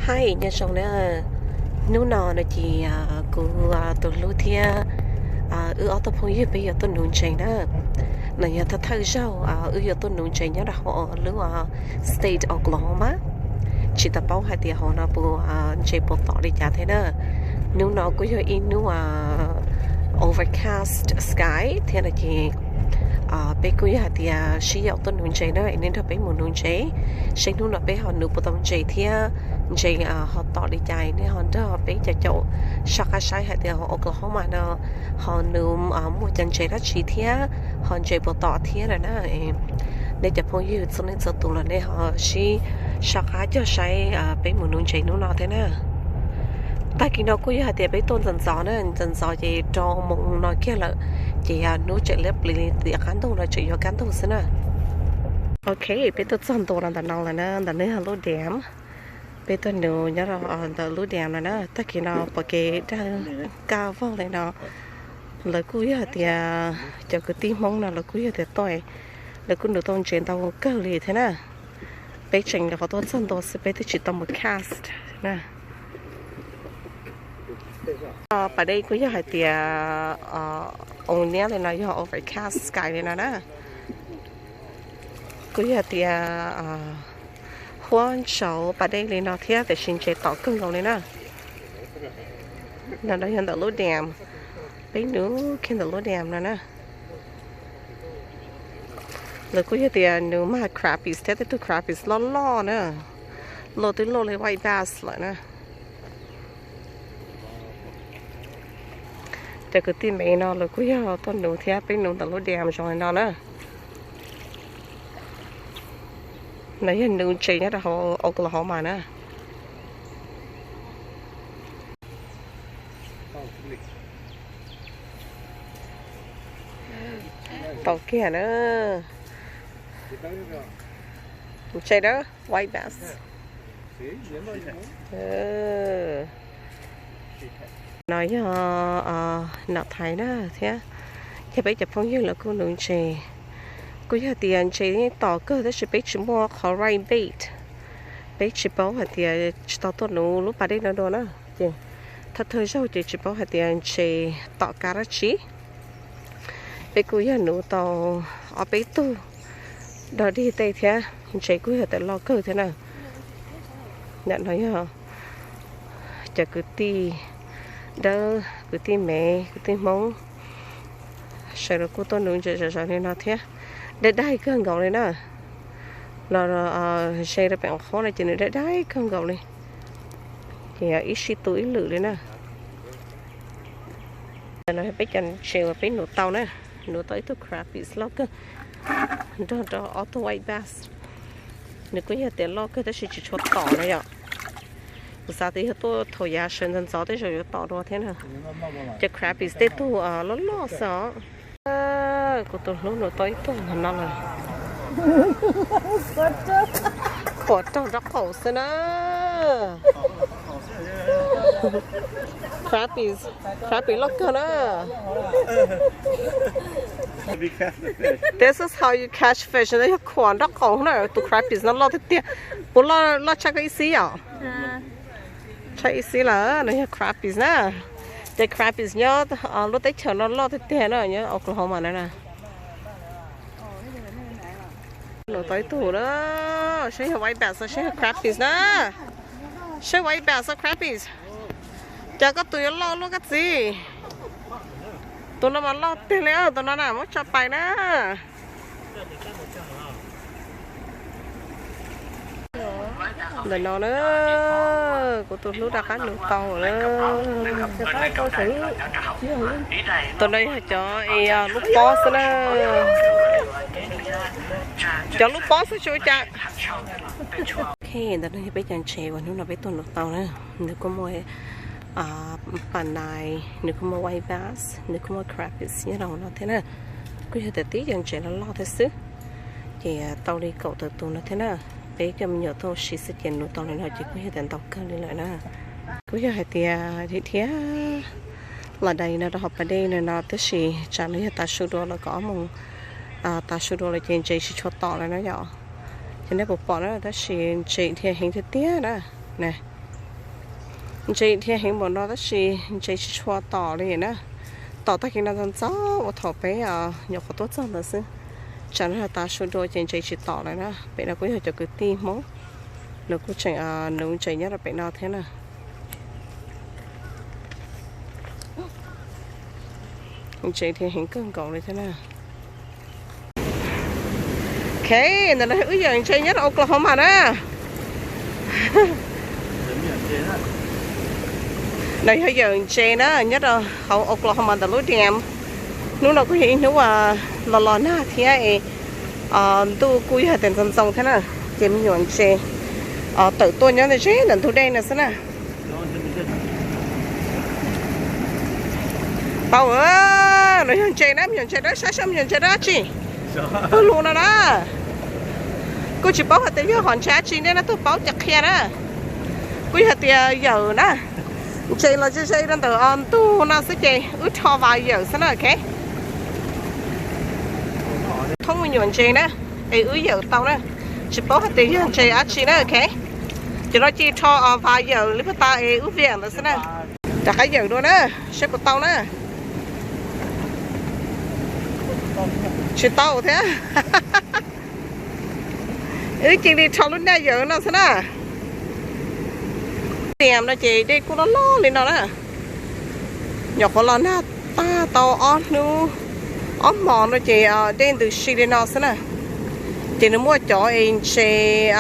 Hi, nyob zoo na. Hnub no no ces kuv tus hlub thiab wb ob tug phooj ywg peb yuav tuaj nuv ntses na. No yog thawj thawj zaug wb yuav tuaj nuv ntses nyob rau hauv lub state Oklahoma. Tsis tau paub hais tias hauv no puas ntses puas tom li cas thiab na. Hnub no kuj yog ib hnub overcast sky thiab no ces peb kuj yog hais tias sib yaum tuaj nuv ntses na, es nej nrog peb mus nuv ntses, seb hnub no peb ho nuv puas tau ntses thiab ntses ho tom li cas, nej ho nrog peb cov caum soj qab saib hais tias hauv Oklahoma no ho nws muaj cov ntses dab tsi thiab ho ntses puas tom thiab lawm na. Nej cov phooj ywg txhua leej txhua tus los nej ho sib soj qab cog saib peb mus nuv ntses hnub no thiab na. Tag kis no kuj yog hais tias peb tuaj ntxov ntxov na, ntxov ntxov ces rau moos no kiag lawm, ces hnub tseem liab pliv li tiam qab ntuj no tseem yuav kaj ntug xwb na. Ok, peb tuaj txog ntua los ntawm no lawm na, ntawm no yog lub dam. Peb tuaj nuv nyob rau ntawm lub dam no na, tag kis no pom kev dawb kaj vog li no. Lawv kuj yog hais tias cov kwv tij Hmoob no lawv kuj yog tias tuaj, lawv kuj nuv tau ntses ntau kawg li thiab na. Peb tseem nyuam qhuav tuaj txog ntua xwb, peb twb tsis tau mus cast na. Pas dej kuj yog hais tias oo niab li no, yog overcast sky li no na. Kuj yog tias huab ntsaud pas dej li no thiab, tiam sis ntses tom kawg nkaus li na. No yog ntawm lub dam, peb nuv kiag ntawm lub dam no na. Lawv kuj yog tias nuv mag crappies thiab, tej tug crappies loj loj na, loj twb loj li white bass lawm na. Cov kwv tij me no lawv kuj yog tuaj nuv thiab, peb nuv ntawm lub dam zoo li no na. No yog nuv ntses nyob rau hauv Oklahoma na. Tau kiag na. Ntses dawb, white bass. No yog nam thaiv na thiab, yog peb cov phooj ywg lawv kuj nuv ntses. Kuj yog tias ntses yeej tom kawg tab sis peb tsis muaj qhov right bait, peb tsis paub hais tias tsis tau tuaj nuv lub pas dej no dua na, ces thawj thawj zaug ces tsis paub hais tias ntses tom kav dab tsi. Peb kuj yog nuv tau ob peb tug dog dig tej thiab, ntses kuj yog tias loj kawg thiab na. Ntawm no yog cov kwv tij dawb, kwv tij me, kwv tij Hmoob, sawv daws kuj tuaj nuv ntses zom zaws li no thiab. Daj daj kawg nkaus li na. Los ze rau pem qhov no ces nws daj daj kawg nkaus li, ces ib sij tu ib lwm li na. No peb cov ntses uas peb nuv tau na, nuv tau ib tug crappies loj kawg nrog rau ob tug white bass. Nws kuj yog tias loj kawg tab sis tsis tshua tom na yom. Kuv xav tias yog tuaj thaum yav sawv ntxov ntxov tej zaum yuav tom dua thiab na. Cov crappies tej tug loj loj xwb os. Kuv tus hlub nuv tau ib tug no lawm. Pom raug nraub qaum xwb na. Crappies, crappies loj kawg na. This is how you catch fish, no yog khuam nraub qaum na, tus crappies no loj tiag tiag. Puas loj, loj tshaj koj ib xib yom? Tshaj ib xib lawm, no yog crappies na. Ces crappies nyob lub teb chaws no loj tiag tiag na, nyob Oklahoma no na. Nuv tau ib tug na, seb yog white bass, seb yog crappies na. Seb white bass, crappies. Cas koj tus yuav loj luaj koj txiv. Tus no mas loj tiag li, tus no na, muab tso pais na. Ntawm no na, kuv tus hlub rov qab nuv tau na. Tus no yog cov lub pob xwb na. Cov lub pob xwb tsis ua cas. Ok, ntawm no yog peb cov ntses uas hnub no peb tuaj nuv tau na. Nws kuj muaj pas nais, nws kuj muaj white bass, nws kuj muaj crappies nyob rau hauv no thiab na. Kuj yog tias tib cov ntses loj loj thiab xwb. Ces tau li kaum tawm tus no thiab na. Peb cov me nyuam tuaj ua si xwb ces nuv tau li no ces kuj yog tias ntau kawg li lawm na. Kuj yog hais tias dhia dhia los dai no rau hauv pas dej no no tab sis tsam no yog tav su dua los kaum ob moos, tav su dua los ces ntses tsis tshua tom lawm na yom. Ces nej puas pom na, tab sis ntses dhia heev tiag tiag na. Na, Ntses dhia heev npaum no tab sis ntses tsis tshua tom li na. Tom tag kis no ntxov ntxov ua thaum peb nyuam qhuav tuaj txog ntawd xwb. Tsam no tav su dua ces ntses tsis tom lawm na. Pem no kuj yog cov kwv tij Hmoob, lawv kuj tseem nuv ntses nyob rau pem no thiab na. Ntses dhia heev kawg nkaus li thiab na. Ok, ntawm no wb yawm ntses nyob rau Oklahoma na. No yog yawm ntses na, nyob rau hauv Oklahoma ntawm lub dam. Hnub no kuj yog ib hnub los los nag thiab es ntuj kuj yog tias ntxoov ntxoo thiab na, ces me nyuam ntses tawm tuaj nyob ze ntawm ntug dej no xwb na. Tau, no yog ntses na, me nyuam ntses dab, saib saib me nyuam ntses dab tsi. Pawg lug no na. Kuj tsis paub hais tias yog hom ntses dab tsi ne, no tuaj paub ces qhia na. Kuj yog tias yawm na. Ntses los ze ze rau ntawm ntug no xwb ces wb rho vas yawm xwb na, ok. Thoob me nyuam ntses na, es wb yawm tau na. Tsis paub hais tias yog ntses dab tsi na, ok. Ces no cia rho vas yawm li puag ta es wb viam ntawd xwb na. Rov qab yawm dua na, saib puas tau na. Tsis tau thiab. Wb cia li rho lub naj yawm no xwb na. Tiam no ces dej kuj loj loj li no na. Nyuam qhuav los nag tag tau ob hnub, ob hmos no ces dej ntws si li no xwb na. Ces nws muaj cov es ntses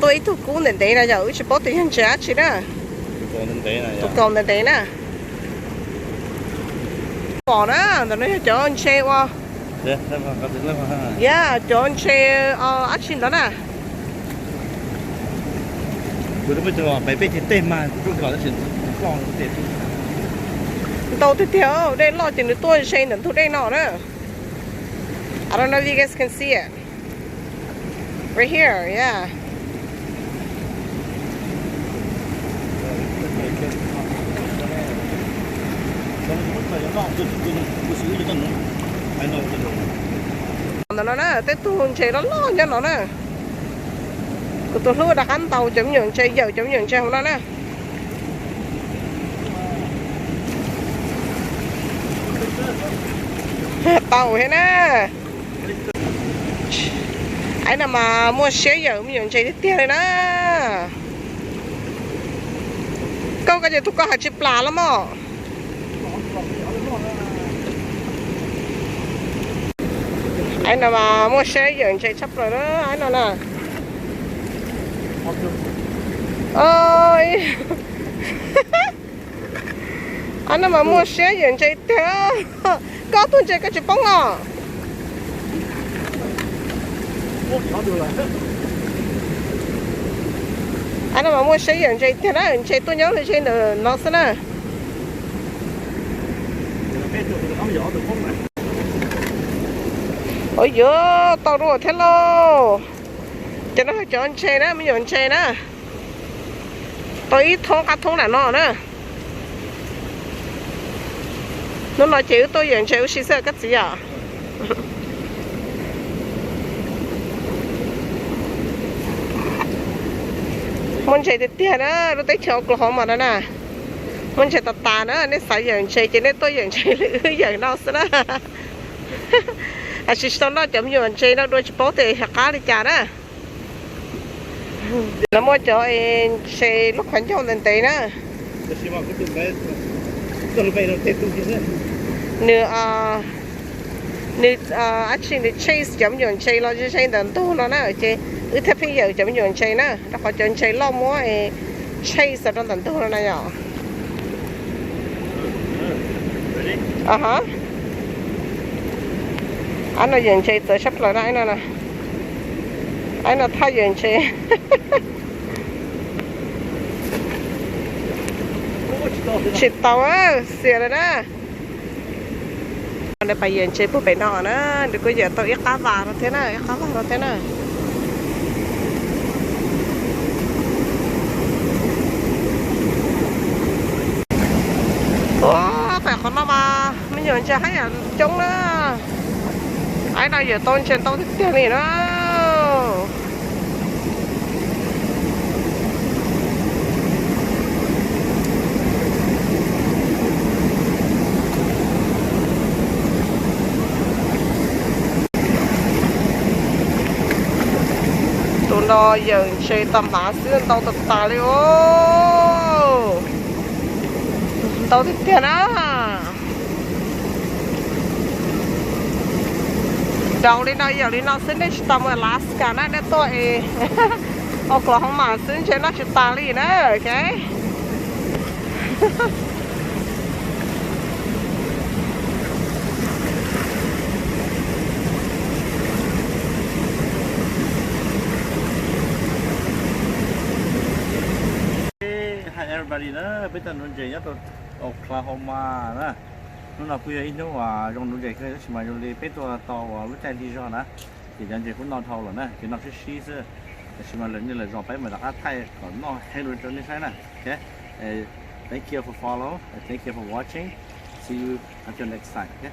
tuaj ib tug kub ntev ntev no yog wb tsis paub tias yog ntses dab tsi na. Tus kaus ntev ntev na. Pom na, ntawm no yog cov ntses ua, ya, cov ntses dab tsi ntawd na. Ntau tiag tiag, dej loj ces nws tuaj ze ntawm ntug dej no na. I don't know if you guys can see it. Right here, yeah. Ntawm no na, tej tug ntses loj loj nyob no na. Kuv tus hlub rov qab ntaus cov me nyuam ntses, yawm cov me nyuam ntses hauv no na. Tau thiab na. Aib no mas muaj siab yawm me nyuam ntses tiag tiag li na. Koj, koj ces tus koj hais tsis plam los mog. Aib no mas muaj siab yawm ntses tshaj plaws na, aib no na. Aib no mas muaj siab yawm ntses tiag. Koj tus ntses koj tsis poob los. Aib no mas muaj siab yawm ntses tiag na, ntses tuaj nyob ze ntawm no xwb na. Ua yuav tau dua thiab lauj. Cov no cov ntses na, me nyuam ntses na. Tau ib thoob qab thoob nram no na. Hnub no ces wb tuaj yawm ntses ua si xwb koj txiv yom. Muaj ntses tiag tiag na, lub teb chaws Oklahoma no na. Muaj ntses tas tas na, nej xav yawm ntses ces nej tuaj yawm ntses li wb yawm no xwb na. Tiam sis tsis tau noj cov me nyuam ntses no dua, tsis paub tias yog qab li cas na. Lawv muaj cov ntses lub qhov ncauj ntev ntev na. Nws, nws, actually nws chase cov me nyuam ntses los ze ze ntawm ntug no na, ces wb thiaj pheej yawm cov me nyuam ntses na, rau qhov cov ntses loj muab chase rau ntawm ntug no na yom. Aib no yawm ntses txawv tshaj plaws na, aib no, aib no thaj yawm ntses. Tsis tau, xiam lawm na. Nws pas yawm ntses puag pem no na, nws kuj yawm tau ib qab vas no thiab na, ib qab vas no thiab na. Ua, pem qhov no mas me nyuam ntses haj yam coob na. Aib no yawm tau ntses ntau tiag tiag li na. Yog yawm ntses tau hnav xwb ntau tas tas li os. Ntau tiag tiag na. Doos li no yawm li no xwb nej tsis tas mus Alaska na, nej tuaj es Oklahoma xwb ntshe noj tsis tas li na, ok. Hi everybody na, peb tau nuv ntses nyob rau Oklahoma na. Hnub no kuj yog ib hnub uas zoo nuv ntses kawg, tab sis mas zoo li peb tuaj tau uas lub caij hli zog na, ces cov ntses kuj noj dhau lawm na, ces noj sib sib xwb. Tab sis mas lwm niaj lwm zaus peb mam rov qab thaij kom noj heev rau nej saib na. Ok, thank you for follow, thank you for watching, see you until next time, ok.